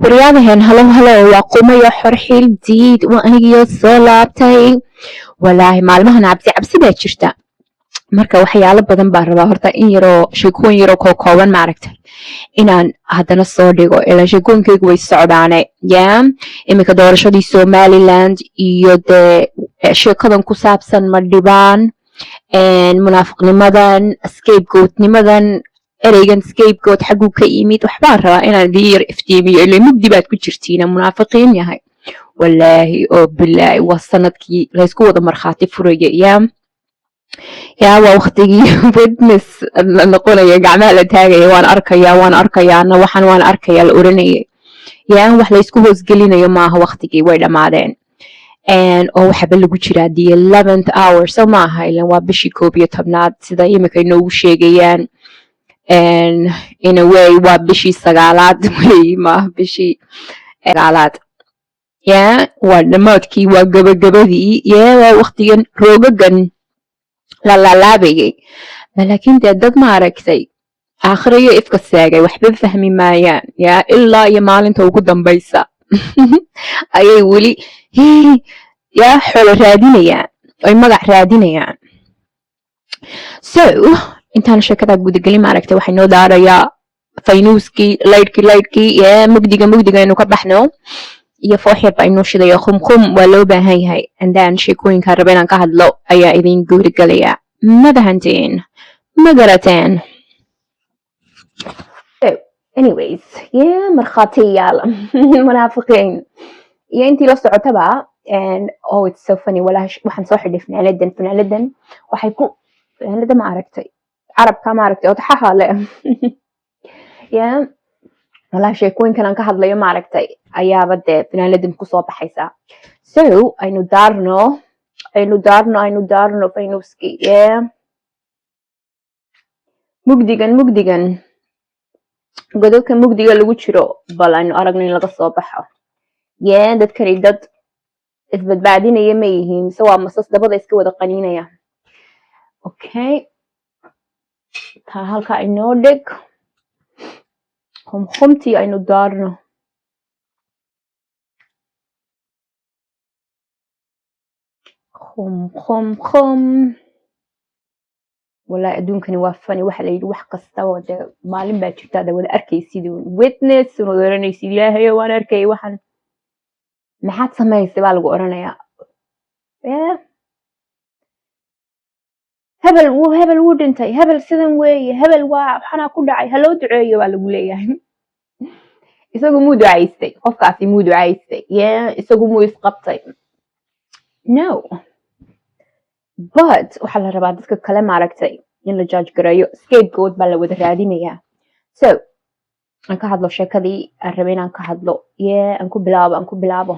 Waryaadaheen, hello, hello, waa qumayo xorxiil diid, waa anigiyo soo laabtay. Walaahi maalmahan cabsi cabsi baa jirta. Marka waxyaalo badan baan rabaa horta in yaroo sheekooyin yaroo kookooban, maaragtay, inaan haddana soo dhigo, ilaa sheekooyinkaygu way socdaane. Ya iminka doorashadii Somaliland iyo dee sheekadan ku saabsan ma dhibaan, munaafiqnimadan, scapegoatnimadan, ereygan scapegoat xagguu ka yimid, waxbaan rabaa inaan idin yar iftiimiyo, ilaa mugdi baad ku jirtiina, munaafiqiin yahay. Walaahi oo bilaahi, waa sanadkii laysku wada markhaati furaya. Ya waa waqtigii witness la noqonaya, gacmaha la taagaya, "Waan arkayaa, waan arkayaa, na waxaan waan arkayaa," la oranayay. Ya wax laysku hoosgelinayo maaha, waqtigii way dhammaadeen oo waxaba lagu jiraa the 11th hour, so maaha? Ilan waa bishii 11aad, sida imika inoogu sheegayaan. In a way waa bishii sagaalaad wey, maaha bishii sagaalaad. Ya waa dhammaadkii, waa gabagabadii. Ya waa waqtigan roogagan la laalaabayay, laakiin dee dad, maaragtay, aakhiro iyo ifka seegay waxba fahmi maayaan. Ya ilaa iyo maalinta ugu dambaysa ayay weli ya xoolo raadinayaan, ay magac raadinayaan. So intaan sheekadaa gudagelin, maaragtay, waxay noo daarayaa faynuuskii, laydhkii, laydhkii. Ya mugdiga mugdiga aynu ka baxno iyo foox yar baa inoo shidaya. Khum khum waa loo baahan yahay. And then sheekooyinkaan raba inaan ka hadlo ayaa idin guudagelaya. Ma fahanteen? Ma garateen? So anyways, yeah, markhaatiyaal, munaafiqiin iyo intii la socotaba. And oh, it's so funny. Walaahi waxaan soo xidhay finaanadan. Finaanadan waxay ku finaanada, ma aragtay, carabka, ma aragtay, odaxaha le. Yeah, walahi sheekooyinkan aan ka hadlayo, maaragtay, ayaaba dee finaanadan kusoo baxaysa. So aynu daarno, aynu daarno, aynu daarno faynuuski. Yeah, mugdigan mugdigan godadka mugdiga lagu jiro, bal aynu aragno in laga soo baxo. Yeah, dadkani dad isbadbaadinaya ma yihiin mise waa masas dabada iska wada qaniinaya? Okay, taa halka inoo dhig. Khumkhumtii aynu daarno. Khum khum khum. Wallahi adduunkani waa funny. Waxa la yidhi, wax kastaba dee maalin baa jirta ada wada arkaysid, witness unaad oranaysid, "Ilaahayo, waan arkayay waxan, maxaad samaysay?" baa lagu oranayaa. Yeah. Hebel wuu, hebel wuu dhintay, hebel sidan weeye, hebel waa waxanaa ku dhacay, haloo duceeyo baa lagu leeyahay. Isagu muu ducaystay? Qofkaasi muu ducaystay? Yeah, isagu muu isqabtay? No, but waxaa la rabaa dadka kale, maaragtay, in la judge gareeyo. Scapegoat baa la wada raadinayaa. So aan ka hadlo sheekadii aan rabay inaan ka hadlo. Yeah, aan ku bilaabo, aan ku bilaabo.